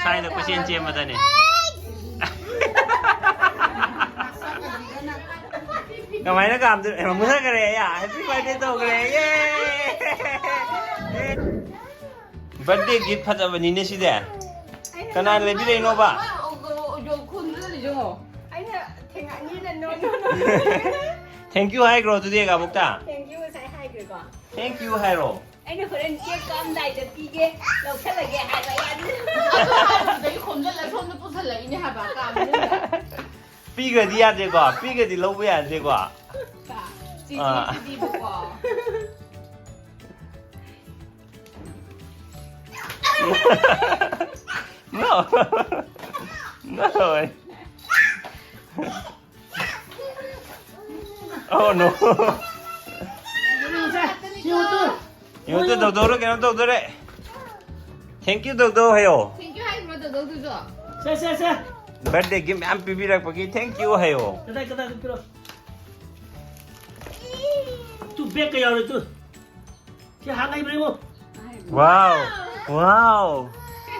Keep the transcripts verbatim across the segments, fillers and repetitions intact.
ꯍꯥꯏꯅ ꯀꯣꯏꯆꯦꯟ ꯆꯦꯟꯕꯗꯅꯦ꯫ ꯀꯃꯥꯏꯅ ꯀꯥꯝꯗꯣꯏꯅꯣ? ꯑꯦ, ꯃꯨꯊꯠꯈ꯭ꯔꯦ꯫ ꯑꯌꯥ, happy birthday ꯇꯧꯈ꯭ꯔꯦ꯫ ꯌꯦ! Birthday gift ꯐꯖꯕꯅꯤꯅꯦ ꯁꯤꯗꯤ꯫ ꯀꯅꯥꯅ ꯂꯩꯕꯤꯔꯛꯏꯅꯣꯕ? ꯑꯩꯅ ꯊꯦꯡꯉꯛꯅꯤꯅ no, no, no, no꯫ Thank you ꯍꯥꯏꯈ꯭ꯔꯣ ꯑꯗꯨꯗꯤ ꯀꯥꯕꯣꯛꯇ꯫ Thank you ꯉꯁꯥꯏ ꯍꯥꯏꯈ꯭ꯔꯦꯀꯣ꯫ Thank you ꯍꯥꯏꯔꯣ꯫ ꯑꯩꯅ ꯍꯣꯔꯦꯟ cake ꯀꯛꯑꯝꯗꯥꯏꯗ ꯄꯤꯒꯦ, ꯂꯧꯁꯜꯂꯒꯦ ꯍꯥꯏꯕ ꯌꯥꯗꯦ꯫ ꯑꯗꯨꯗꯒꯤ ꯈꯣꯝꯖꯤꯜꯂ ꯁꯣꯝꯗ ꯄꯨꯁꯜꯂꯛꯏꯅꯦ ꯍꯥꯏꯕ ꯀꯥ ꯃꯅꯨꯡꯗ꯫ ꯄꯤꯈ꯭ꯔꯗꯤ ꯌꯥꯗꯦꯀꯣ, ꯄꯤꯈ꯭ꯔꯗꯤ ꯂꯧꯕ ꯌꯥꯗꯦꯀꯣ꯫ ꯀꯥ, ꯆꯤꯆꯦ ꯑꯥ꯫ ꯄꯤꯕꯤꯕꯀꯣ꯫ No. No. Oh no. ꯌꯦꯡꯉꯨꯇꯨ, ꯗꯧꯗꯧꯔ ꯀꯩꯅꯣꯝ ꯇꯧꯗꯣꯔꯦ꯫ Thank you ꯗꯧꯗꯧ ꯍꯥꯏꯌꯣ꯫ Thank you ꯍꯥꯏꯈ꯭ꯔꯣ ꯗꯧꯗꯧꯗꯨꯁꯨ꯫ Say, say, say. Birthday gift ꯃꯌꯥꯝ ꯄꯤꯕꯤꯔꯛꯄꯒꯤ thank you ꯍꯥꯏꯌꯣ꯫ ꯀꯗꯥꯏ, ꯀꯗꯥꯏꯗ ꯄꯤꯔꯣ? ꯇꯨ, bag ꯀ ꯌꯥꯎꯔꯦ ꯇꯨ꯫ ꯁꯤ ꯍꯥꯡ ꯍꯩꯕ꯭ꯔꯥ ꯌꯦꯡꯉꯣ꯫ Wow. Wow.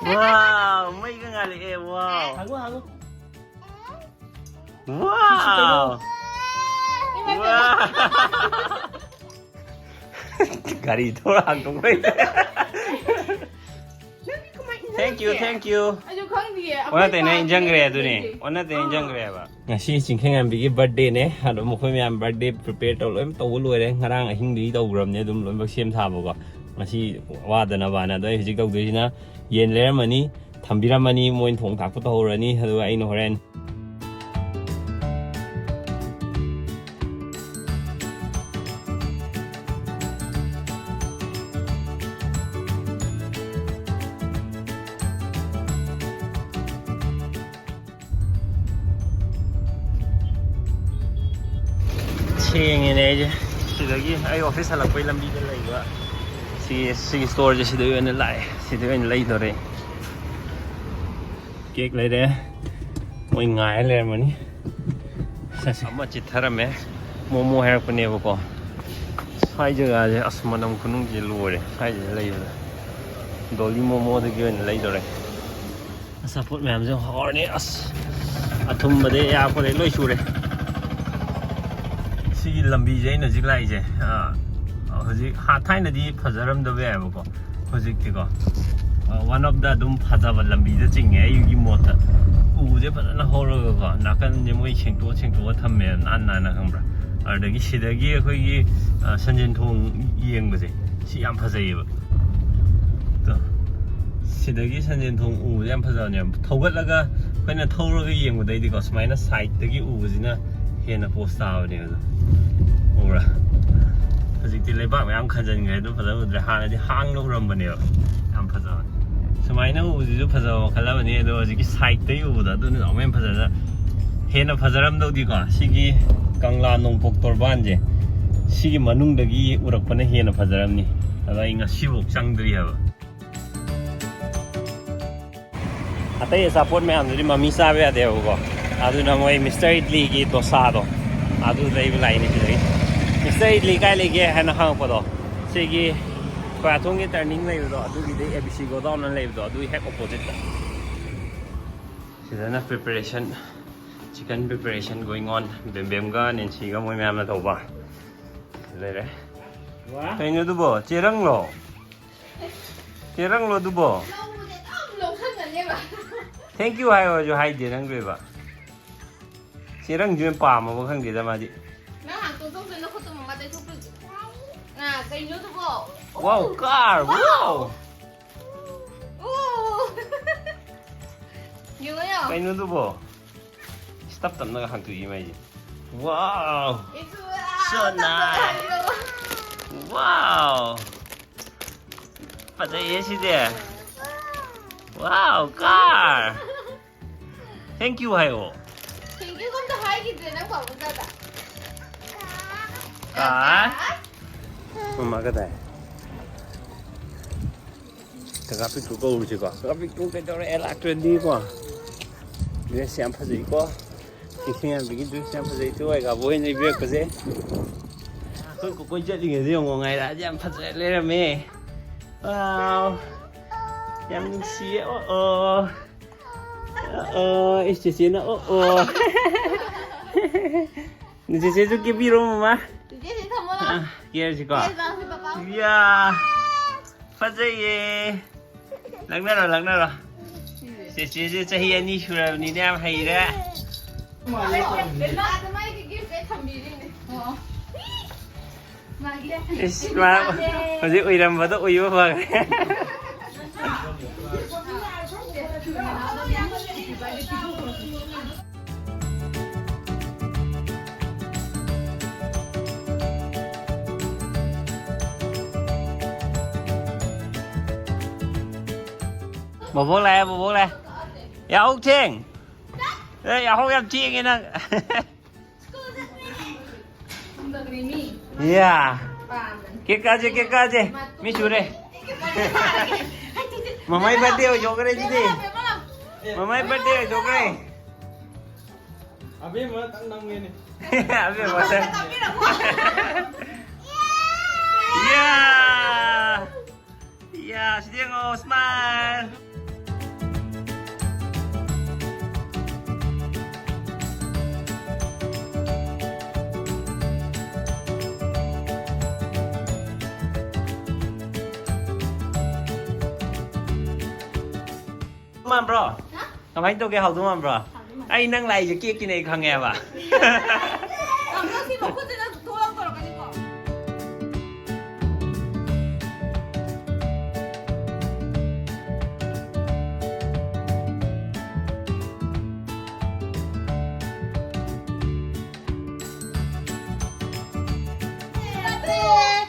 Wow. ꯃꯩꯒ ꯉꯥꯜꯂꯛꯑꯦ꯫ Wow. ꯍꯥꯡꯉꯣ, ꯍꯥꯡꯉꯣ꯫ Wow. Wow. ꯒꯥꯔꯤ ꯊꯧꯔ ꯍꯥꯡꯗꯣꯛꯄꯩ꯫ Thank you, thank you꯫ ꯑꯩꯁꯨ ꯈꯪꯗꯤꯌꯦ꯫ ꯑꯣꯟꯅ ꯇꯩꯅ ꯏꯟꯖꯪꯈ꯭ꯔꯦ ꯑꯗꯨꯅꯤ꯫ ꯑꯣꯟꯅ ꯇꯩꯅ ꯏꯟꯖꯪꯈ꯭ꯔꯦꯕ꯫ ꯉꯁꯤ ꯆꯤꯡꯈꯩꯉꯥꯟꯕꯤꯒꯤ birthday ꯅꯦ꯫ ꯑꯗꯨꯝ ꯃꯈꯣꯏ ꯃꯌꯥꯝ birthday prepare ꯇꯧ ꯂꯣꯏ ꯇꯧꯕ ꯂꯣꯏꯔꯦ꯫ ꯉꯔꯥꯡ ꯑꯍꯤꯡꯗꯒꯤ ꯇꯧꯈ꯭ꯔꯕꯅꯦ꯫ ꯑꯗꯨꯝ ꯂꯣꯏꯅꯃꯛ ꯁꯦꯝ ꯁꯥꯕꯀꯣ꯫ ꯉꯁꯤ ꯋꯥꯗꯅꯕꯅ꯫ ꯑꯗꯣ ꯑꯩ ꯍꯧꯖꯤꯛ ꯇꯧꯗꯣꯏꯁꯤꯅ ꯌꯦꯟ ꯂꯩꯔꯝꯃꯅꯤ, ꯊꯝꯕꯤꯔꯝꯃꯅꯤ, ꯃꯣꯏꯅ ꯊꯣꯡ ꯊꯥꯛꯄ ꯇꯧꯍꯧꯔꯅꯤ꯫ ꯑꯗꯨꯒ ꯑꯩꯅ ꯍꯣꯔꯦꯟ ꯊꯦꯡꯉꯦꯅꯦ ꯑꯩꯁꯦ꯫ ꯁꯤꯗꯒꯤ ꯑꯩ office ꯍꯜꯂꯛꯄꯩ ꯂꯝꯕꯤꯗ ꯂꯩꯕ ꯁꯤ, ꯁꯤꯒꯤ store ꯁꯦ ꯁꯤꯗꯩ ꯑꯣꯏꯅ ꯂꯥꯛꯑꯦ꯫ ꯁꯤꯗꯩ ꯑꯣꯏꯅ ꯂꯩꯗꯣꯔꯦ꯫ Cake ꯂꯩꯔꯦ꯫ ꯃꯣꯏ ꯉꯥꯏꯔ ꯂꯩꯔꯝꯃꯅꯤ꯫ ꯆꯠꯁꯦ꯫ ꯑꯃ ꯆꯤꯠꯊꯔꯝꯃꯦ꯫ Momo ꯍꯥꯏꯔꯛꯄꯅꯦꯕꯀꯣ꯫ ꯁ꯭ꯋꯥꯏ ꯖꯒꯥꯁꯦ ꯑꯁ ꯃꯅꯝ ꯈꯨꯅꯨꯡꯁꯦ ꯂꯣꯏꯔꯦ꯫ ꯁ꯭ꯋꯥꯏꯁꯤꯗ ꯂꯩꯕꯗ꯫ Dolly Momo ꯗꯒꯤ ꯑꯣꯏꯅ ꯂꯩꯗꯣꯔꯦ꯫ ꯑꯆꯥꯄꯣꯠ ꯃꯌꯥꯝꯁꯦ ꯍꯧꯔꯅꯤ꯫ ꯑꯁ, ꯑꯊꯨꯝꯕꯗꯩ ꯑꯌꯥꯛꯄꯗꯩ ꯂꯣꯏ ꯁꯨꯔꯦ꯫ ꯁꯤꯒꯤ ꯂꯝꯕꯤꯁꯦ ꯑꯩꯅ ꯍꯧꯖꯤꯛ ꯂꯥꯛꯏꯁꯦ, ꯑ, ꯍꯧꯖꯤꯛ ꯍꯥ-, ꯊꯥꯏꯅꯗꯤ ꯐꯖꯔꯝꯗꯕ ꯌꯥꯏꯕꯀꯣ, ꯍꯧꯖꯤꯛꯇꯤꯀꯣ, ꯑ, one of the ꯑꯗꯨꯝ ꯐꯖꯕ ꯂꯝꯕꯤꯗ ꯆꯤꯡꯉꯦ ꯑꯩꯒꯤ ꯃꯣꯠꯇ꯫ ꯎꯁꯦ ꯐꯖꯅ ꯍꯧꯔꯒꯀꯣ, ꯅꯥꯀꯟꯁꯦ ꯃꯣꯏ ꯁꯦꯡꯇꯣꯛ ꯁꯦꯡꯇꯣꯛꯑ ꯊꯝꯃꯦ ꯅꯥꯟ ꯅꯥꯟꯅ, ꯈꯪꯕ꯭ꯔꯥ? ꯑꯗꯨꯗꯒꯤ ꯁꯤꯗꯒꯤ ꯑꯩꯈꯣꯏꯒꯤ, ꯑ, ꯁꯟꯖꯦꯟ ꯊꯣꯡ ꯌꯦꯡꯕꯁꯦ, ꯁꯤ ꯌꯥꯝ ꯐꯖꯩꯌꯦꯕ꯫ ꯇꯣ, ꯁꯤꯗꯒꯤ ꯁꯟꯖꯦꯟ ꯊꯣꯡ ꯎꯕꯁꯦ ꯌꯥꯝ ꯐꯖꯕꯅꯦꯕ꯫ ꯊꯧꯒꯠꯂꯒ ꯑꯩꯈꯣꯏꯅ ꯊꯧꯔꯒ ꯌꯦꯡꯕꯗꯩꯗꯤꯀꯣ, ꯁꯨꯃꯥꯏꯅ ꯁꯥꯏꯠꯇꯒꯤ ꯎꯕꯁꯤꯅ ꯍꯦꯟꯅ ꯄꯣꯁ ꯇꯥꯕꯅꯦꯕ꯫ ꯑꯗꯣ ꯎꯕ꯭ꯔꯥ? ꯍꯧꯖꯤꯛꯇꯤ ꯂꯩꯕꯥꯛ ꯃꯌꯥꯝ ꯈꯟꯖꯤꯟꯈ꯭ꯔꯦ, ꯑꯗꯨ ꯐꯖꯅ ꯎꯗ꯭ꯔꯦ꯫ ꯍꯥꯟꯅꯗꯤ ꯍꯥꯡꯅ ꯎꯔꯝꯕꯅꯦꯕ꯫ ꯌꯥꯝ ꯐꯖꯕꯅꯦ꯫ ꯁꯨꯃꯥꯏꯅ ꯎꯕꯁꯤꯁꯨ ꯐꯖꯕ ꯃꯈꯜ ꯑꯃꯅꯤ, ꯑꯗꯣ ꯍꯧꯖꯤꯛꯀꯤ ꯁꯥꯏꯠꯇꯒꯤ ꯎꯕꯗꯣ ꯑꯗꯨꯅ ꯑꯃꯨꯛ ꯍꯦꯟꯅ ꯐꯖꯅ, ꯍꯦꯟꯅ ꯐꯖꯔꯝꯗꯧꯗꯤꯀꯣ꯫ ꯁꯤꯒꯤ ꯀꯪꯂꯥ ꯅꯣꯡꯄꯣꯛ ꯇꯣꯔꯕꯥꯟꯁꯦ, ꯁꯤꯒꯤ ꯃꯅꯨꯡꯗꯒꯤ ꯎꯔꯛꯄꯅ ꯍꯦꯟꯅ ꯐꯖꯔꯝꯅꯤ꯫ ꯑꯗꯣ ꯑꯩ ꯉꯁꯤꯐꯥꯎ ꯆꯪꯗ꯭ꯔꯤ ꯍꯥꯏꯕ꯫ ꯑꯇꯩ ꯑꯆꯥꯄꯣꯠ ꯃꯌꯥꯝꯗꯨꯗꯤ ꯃꯃꯤ ꯆꯥꯕ ꯌꯥꯗꯦꯕꯀꯣ꯫ ꯑꯗꯨꯅ ꯃꯣꯏ ꯃꯤꯁꯇꯔ ꯏꯗꯂꯤꯒꯤ ꯗꯣꯁꯥꯗꯣ, ꯑꯗꯨ ꯂꯩꯕ ꯂꯥꯛꯏꯅꯦ ꯁꯤꯗꯒꯤ꯫ "ꯃꯤꯁꯇꯔ ꯏꯗꯂꯤ ꯀꯥꯏ ꯂꯩꯒꯦ?" ꯍꯥꯏꯅ ꯍꯪꯉꯛꯄꯗꯣ, ꯁꯤꯒꯤ ꯈꯣꯏꯔꯥꯊꯣꯡꯒꯤ ꯇꯔꯅꯤꯡ ꯂꯩꯕꯗꯣ, ꯑꯗꯨꯒꯤꯗꯩ ꯑꯦ ꯕꯤ ꯁꯤ ꯒꯣꯗꯥꯎꯟ ꯑꯅ ꯂꯩꯕꯗꯣ, ꯑꯗꯨꯒꯤ ꯍꯦꯛ ꯑꯣꯄꯣꯖꯤꯠꯇ꯫ ꯁꯤꯗꯅ preparation, chicken preparation going on꯫ ꯕꯦꯝꯕꯦꯝꯒ ꯅꯦꯟꯁꯤꯒ ꯃꯣꯏ ꯃꯌꯥꯝꯅ ꯇꯧꯕ꯫ ꯂꯩꯔꯦ꯫ ꯋꯥ꯫ ꯀꯩꯅꯣ ꯑꯗꯨꯕꯣ? ꯆꯦꯔꯪꯂꯣ? ꯆꯦꯔꯪꯂꯣ ꯑꯗꯨꯕꯣ? ꯂꯧꯕꯁꯦ ꯑꯗꯨꯝ ꯂꯧꯁꯟꯒꯅꯦꯕ꯫ Thank you ꯍꯥꯏꯌꯣꯁꯨ ꯍꯥꯏꯗꯦ ꯅꯪ ꯂꯣꯏꯕ꯫ ꯆꯦꯔꯪꯁꯨ ꯌꯥꯝ ꯄꯥꯝꯃꯕ ꯈꯪꯗꯦꯗ ꯃꯥꯗꯤ꯫ ꯅꯪ ꯍꯥꯟꯅ ꯇꯣꯡꯊꯣꯛꯇꯣꯏ ꯅꯈꯨꯠꯇꯣ ꯃꯃꯥ ꯇꯩꯊꯣꯛꯇꯣꯏꯁꯦ꯫ ꯑ, ꯀꯩꯅꯣ ꯑꯗꯨꯕꯣ? Wow, car! Wow! Wow! ꯑꯣ! ꯌꯦꯡꯉꯣ, ꯌꯦꯡꯉꯣ꯫ ꯀꯩꯅꯣ ꯑꯗꯨꯕꯣ? ꯇꯞ ꯇꯞꯅꯒ ꯍꯥꯡꯇꯣꯛꯏ ꯃꯩꯁꯦ꯫ Wow! It's wow! So nice! Wow! ꯐꯖꯩꯌꯦ ꯁꯤꯗꯤ꯫ Wow, car! Thank you ꯍꯥꯏꯌꯣ꯫ Thank you ꯒ ꯑꯝꯇ ꯍꯥꯏꯈꯤꯗ꯭ꯔꯦ ꯅꯪ ꯄꯥꯕꯨꯡꯗ꯫ Car! ꯃꯃꯥ ꯀꯗꯥꯏ? ꯀꯀꯥ ꯄꯤꯛꯇ꯭ꯔꯨ ꯀꯧꯔꯨꯁꯤꯀꯣ꯫ ꯀꯀꯥ ꯄꯤꯛꯇ꯭ꯔꯨ ꯀꯩꯗꯧꯔꯦ ꯂꯥꯛꯇ꯭ꯔꯗꯤꯀꯣ꯫ Dress ꯌꯥꯝ ꯐꯖꯩꯀꯣ꯫ ꯏꯁꯤꯡ ꯌꯥꯝꯕꯤꯒꯤ dress ꯌꯥꯝ ꯐꯖꯩ꯫ ꯇꯨ ꯑꯩꯒꯥꯕꯨ ꯑꯣꯏꯅ ꯏꯕꯤꯔꯛꯄꯁꯦ꯫ ꯑꯩꯈꯣꯏ ꯀꯣꯀꯣꯏ ꯆꯠꯂꯤꯉꯩꯗ ꯌꯦꯡꯉꯣ, ꯉꯥꯏꯔꯛꯑꯗꯤ ꯌꯥꯝ ꯐꯖꯔ ꯂꯩꯔꯝꯃꯦ꯫ Wow! ꯌꯥꯝ ꯅꯨꯡꯁꯤꯌꯦ꯫ ꯑꯣ, ꯑꯣ꯫ ꯑꯣ, ꯏꯁ, ꯆꯦꯆꯦꯅ, ꯑꯣ, ꯑꯣ꯫ ꯆꯦꯆꯦꯁꯨ ꯀꯦꯕꯤꯔꯣ, ꯃꯃꯥ꯫ ꯆꯦꯆꯦ, ꯁꯤ ꯊꯝꯃꯣ ꯂꯥꯎ꯫ ꯑ, ꯀꯦꯔꯁꯤꯀꯣ꯫ ꯀꯦꯔꯁꯤ ꯂꯥꯎ, ꯁꯤ ꯄꯄꯥ꯫ ꯌꯥ꯫ ꯐꯖꯩꯌꯦ꯫ ꯂꯛꯅꯔꯣ, ꯂꯛꯅꯔꯣ꯫ ꯆꯦꯆꯦꯁꯦ ꯆꯍꯤ ꯑꯅꯤ ꯁꯨꯔꯕꯅꯤꯅ ꯌꯥꯝ ꯍꯩꯔꯦ꯫ ꯑꯗ ꯃꯥꯒꯤ gift ꯑꯩ ꯊꯝꯕꯤꯔꯤꯅꯦ꯫ ꯑꯣ꯫ ꯃꯥꯒꯤ ꯏꯁ, ꯃꯥ ꯍꯧꯖꯤꯛ ꯎꯏꯔꯝꯕꯗꯣ ꯎꯏꯕ ꯐꯈ꯭ꯔꯦ꯫ ꯕꯣꯕꯣꯛ ꯂꯥꯛꯑꯦ, ꯕꯣꯕꯣꯛ ꯂꯥꯛꯑꯦ꯫ ꯌꯥꯍꯧ ꯊꯦꯡ꯫ ꯑꯦ, ꯌꯥꯍꯧ ꯌꯥꯝ ꯊꯦꯡꯉꯦ ꯅꯪ꯫ ꯌꯥ꯫ Cake ꯀꯛꯑꯁꯦ, cake ꯀꯛꯑꯁꯦ꯫ ꯃꯤ ꯁꯨꯔꯦ꯫ ꯃꯃꯥꯏ birthday ꯑꯣꯏꯊꯣꯛꯈ꯭ꯔꯦ ꯁꯤꯗꯤ꯫ ꯃꯃꯥꯏ birthday ꯑꯣꯏꯊꯣꯛꯈ꯭ꯔꯦ꯫ ꯑꯕꯦꯝꯃ ꯇꯪ ꯅꯝꯒꯦꯅꯦ꯫ ꯑꯕꯦꯝꯃ ꯇꯪ꯫ ꯌꯥ꯫ ꯌꯥ, ꯁꯤꯗ ꯌꯦꯡꯉꯣ, smile꯫ ꯃꯥꯟꯕ꯭ꯔꯣ? ꯍꯥ? ꯀꯃꯥꯏꯅ ꯇꯧꯒꯦ? ꯍꯥꯎꯗꯧ ꯃꯥꯟꯕ꯭ꯔꯣ? ꯍꯥꯎꯗꯧ ꯃꯥꯟꯕ꯭ꯔꯣ? ꯑꯩ ꯅꯪ ꯂꯥꯛꯏꯁꯦ ꯀꯦꯛꯀꯤꯅꯦ ꯑꯩ ꯈꯪꯉꯦꯕ꯫ ꯇꯥꯃꯣ, ꯁꯤ ꯃꯈꯨꯠꯁꯤꯅ ꯊꯣꯛꯂꯛꯇꯧꯔꯛꯀꯅꯤꯀꯣ꯫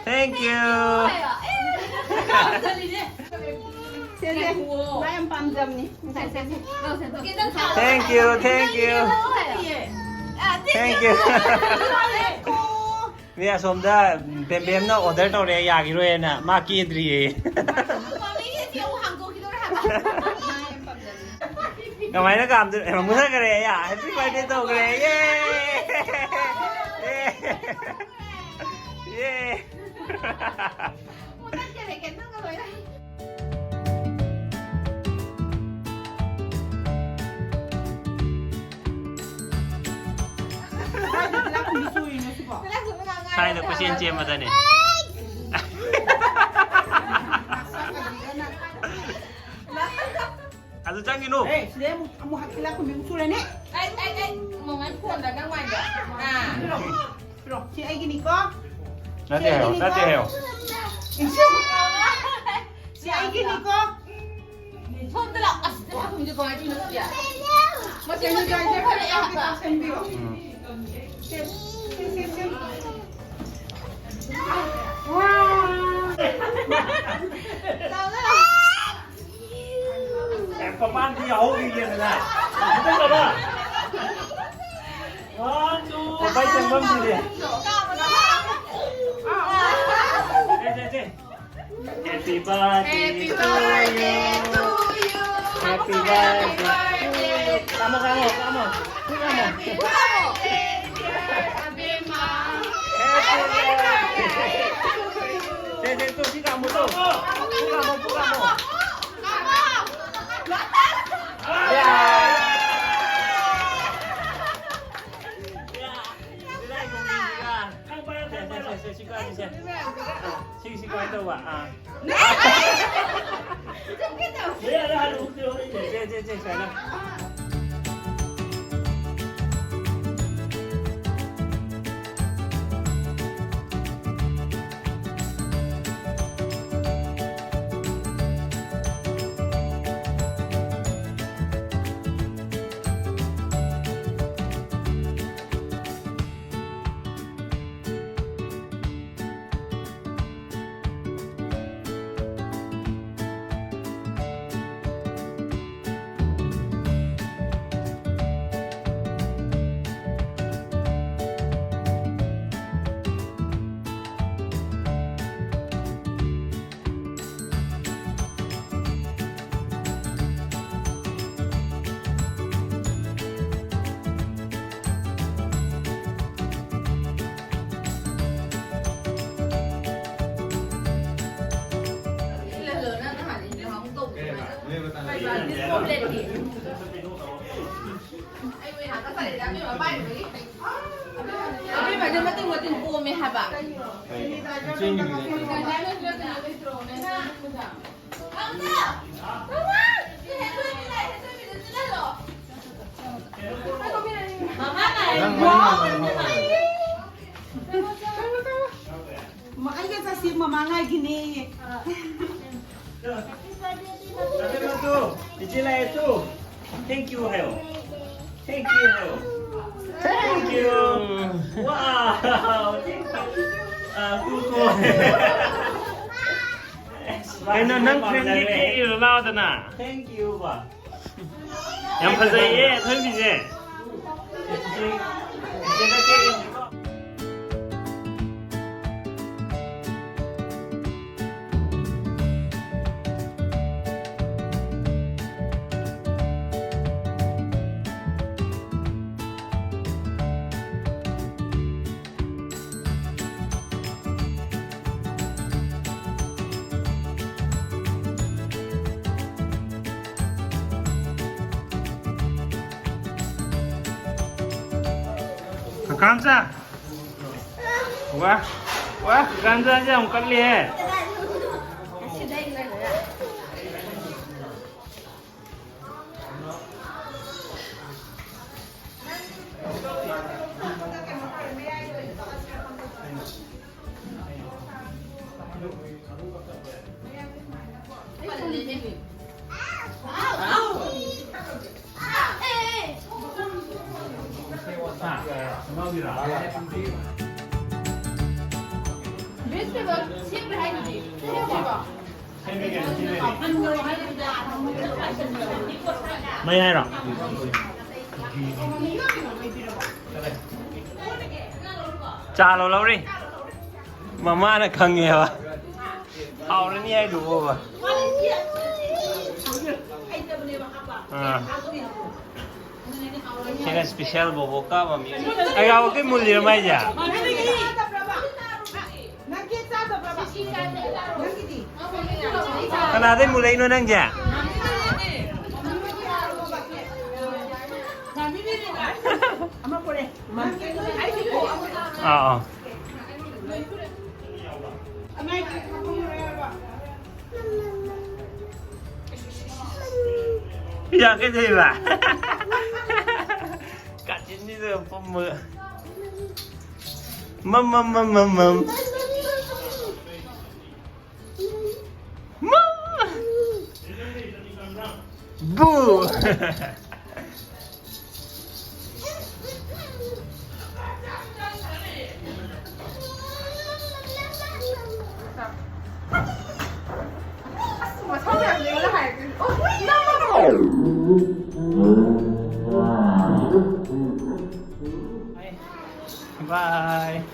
Thank you. ꯁꯦ, ꯁꯦ, ꯃꯥ ꯌꯥꯝ ꯄꯥꯝꯖꯕꯅꯤ꯫ ꯉꯁꯥꯏ ꯁꯦ, ꯁꯦ꯫ Thank you, thank you. Thank you. ꯃꯤ ꯑꯁꯣꯝꯗ ꯕꯦꯝꯕꯦꯝꯅ order ꯇꯧꯔꯛꯑꯦ, ꯌꯥꯈꯤꯔꯣꯏꯅ, ꯃꯥ ꯀꯦꯗ꯭ꯔꯤꯌꯦ꯫ ꯃꯃꯤꯁꯦ ꯁꯤ ꯑꯃꯨꯛ ꯍꯥꯡꯗꯣꯛꯈꯤꯗꯧꯔꯦ ꯍꯥꯏꯕ꯫ ꯀꯃꯥꯏꯅ ꯀꯥꯝꯗꯣꯏꯅꯣ? ꯑꯦ, ꯃꯨꯊꯠꯈ꯭ꯔꯦ, ꯌꯥ, happy birthday ꯇꯧꯈ꯭ꯔꯦ, ꯌꯦ! ꯌꯦ! ꯌꯦ! ꯃꯨꯊꯠꯈ꯭ꯔꯦ, ꯀꯩꯅꯣꯒ ꯂꯣꯏꯅ꯫ ꯁ꯭ꯋꯥꯏꯗ ꯀꯣꯏꯆꯦꯟ ꯆꯦꯟꯕꯗꯅꯦ꯫ ꯑꯗꯨ ꯆꯪꯒꯤꯅꯨ꯫ ꯑꯦ, ꯁꯤꯗꯩ ꯑꯃꯨꯛ, ꯑꯃꯨꯛ ꯍꯥꯏ-, ꯇꯤꯜꯂꯥꯈꯨꯝꯕꯤ ꯑꯃꯨꯛ ꯁꯨꯔꯅꯤ꯫ ꯑꯩ, ꯑꯩ, ꯑꯩ, ꯃꯉꯥꯏ ꯐꯣꯟꯗ ꯅꯪ ꯋꯥꯏꯗꯣ꯫ ꯑꯥ꯫ ꯄꯤꯔꯣ, ꯄꯤꯔꯣ꯫ ꯁꯤ ꯑꯩꯒꯤꯅꯤꯀꯣ꯫ ꯅꯠꯇꯦ ꯍꯥꯏꯌꯣ, ꯅꯠꯇꯦ ꯍꯥꯏꯌꯣ꯫ ꯏꯁꯨ꯫ ꯁꯤ ꯑꯩꯒꯤꯅꯤꯀꯣ꯫ ꯁꯣꯝꯗ ꯂꯥꯛꯑꯣ꯫ ꯑꯁ, ꯇꯤꯜꯂꯥꯈꯨꯝꯕꯤꯁꯦ ꯀꯃꯥꯏꯅ ꯇꯧꯔꯤꯅꯣ ꯁꯤꯗꯤ? ꯃꯁꯤ ꯃꯁꯤ ꯐꯔꯦ ꯌꯥꯝ ꯇꯥꯁꯟꯕꯤꯌꯣ꯫ ꯎꯝ꯫ ꯁꯦ, ꯁꯦ, ꯁꯦ, ꯁꯦ꯫ ꯋꯥ꯫ ꯇꯧꯔꯣ꯫ ꯑꯦ, ꯃꯄꯥꯟꯗꯤ ꯌꯥꯍꯧꯔꯤꯒꯦꯗꯅ꯫ ꯑꯃꯨꯛꯇꯪ ꯇꯧꯔꯣ꯫ One, two, ꯃꯄꯥꯟ ꯆꯪꯐꯝꯁꯤꯗꯤ꯫ ꯁꯦ, ꯁꯦ, ꯁꯦ꯫ Happy birthday to you. Happy birthday to you. ꯀꯥꯝꯃꯣ, ꯀꯥꯝꯃꯣ, ꯀꯥꯝꯃꯣ꯫ ꯈꯨꯠ ꯀꯥꯝꯃꯣ꯫ Happy birthday. ꯁꯦ, ꯁꯦ, ꯇꯨ, ꯁꯤ ꯀꯥꯝꯃꯣ, ꯇꯨ꯫ ꯈꯨꯠ ꯀꯥꯝꯃꯣ, ꯈꯨꯠ ꯀꯥꯝꯃꯣ꯫ ꯁꯤ, ꯁꯤ, ꯁꯤ, ꯁꯤ ꯀꯃꯥꯏꯅ ꯇꯧꯕ? ꯑꯥ꯫ ꯁꯦ, ꯁꯦ, ꯁꯦ, ꯁꯨꯃꯥꯏꯅ꯫ ꯑꯕꯦꯝꯃꯗꯤ ꯃꯇꯤꯡ ꯃꯇꯤꯡ ꯄꯣꯝꯃꯦ ꯍꯥꯏꯕ꯫ ꯃꯃꯥ ꯉꯥꯏ꯫ ꯅꯪ ꯃꯅꯤꯡ ꯍꯟꯕ ꯃꯥꯜꯂꯦ꯫ ꯑꯩꯒ ꯆꯠꯁꯤ, ꯃꯃꯥ ꯉꯥꯏꯒꯤꯅꯦꯌꯦ꯫ ꯑꯕꯦꯝꯃꯗꯣ, ꯏꯆꯦ ꯂꯥꯛꯑꯦ ꯇꯨ꯫ Thank you ꯍꯥꯏꯌꯣ꯫ Thank you ꯍꯥꯏꯌꯣ꯫ Thank you꯫ Wow, thank you꯫ ꯑ, ꯀꯨꯀꯨ꯫ ꯀꯩꯅꯣ, ꯅꯪ friendꯒꯤ ꯀꯦꯛ ꯏꯔ ꯂꯥꯎꯗꯅ꯫ Thank you ꯕ꯫ ꯌꯥꯝ ꯐꯖꯩꯌꯦ ꯑꯊꯣꯏꯕꯤꯁꯦ꯫ ꯀꯀꯥꯝꯆꯥ! ꯋꯥ! ꯋꯥ! ꯀꯀꯥꯝꯆꯥꯁꯦ ꯌꯥꯝ ꯀꯜꯂꯤꯍꯦ! ꯃꯩ ꯍꯥꯏꯔꯣ? ꯆꯥ ꯂꯣꯜꯍꯧꯔꯤ꯫ ꯃꯃꯥꯅ ꯈꯪꯉꯦꯕ꯫ ꯍꯥꯎꯔꯅꯤ ꯍꯥꯏꯗꯨꯕꯣꯕ꯫ ꯑꯥ꯫ ꯁꯤꯅ special ꯕꯣꯕꯣꯛꯀ ꯃꯃꯤ꯫ ꯑꯩ ꯌꯥꯎꯔꯛꯇꯣꯏ ꯃꯨꯜꯂꯤꯔꯣ ꯃꯥꯏꯁꯦ? ꯀꯅꯥꯗꯩ ꯃꯨꯜꯂꯛꯏꯅꯣ ꯅꯪꯁꯦ? ꯑꯃ ꯄꯨꯔꯦ꯫ ꯑꯩꯒꯤ ꯀꯣꯛ ꯑꯃ꯫ ꯑꯥ, ꯑꯥ꯫ ꯌꯥ, ꯀꯩꯗꯧꯔꯤꯕ? ꯀꯥꯆꯤꯟꯁꯤꯗ ꯐꯝꯃꯒ꯫ ꯃꯝ, ꯃꯝ, ꯃꯝ, ꯃꯝ, ꯃꯝ꯫ ꯃꯥ! ꯕꯨ! ꯑꯁ, ꯃꯊꯧ ꯌꯥꯝ ꯂꯩꯅ ꯍꯥꯏꯔꯛꯀꯅꯤ꯫ ꯑꯣ, ꯏꯅꯥꯎꯄꯥ! Bye.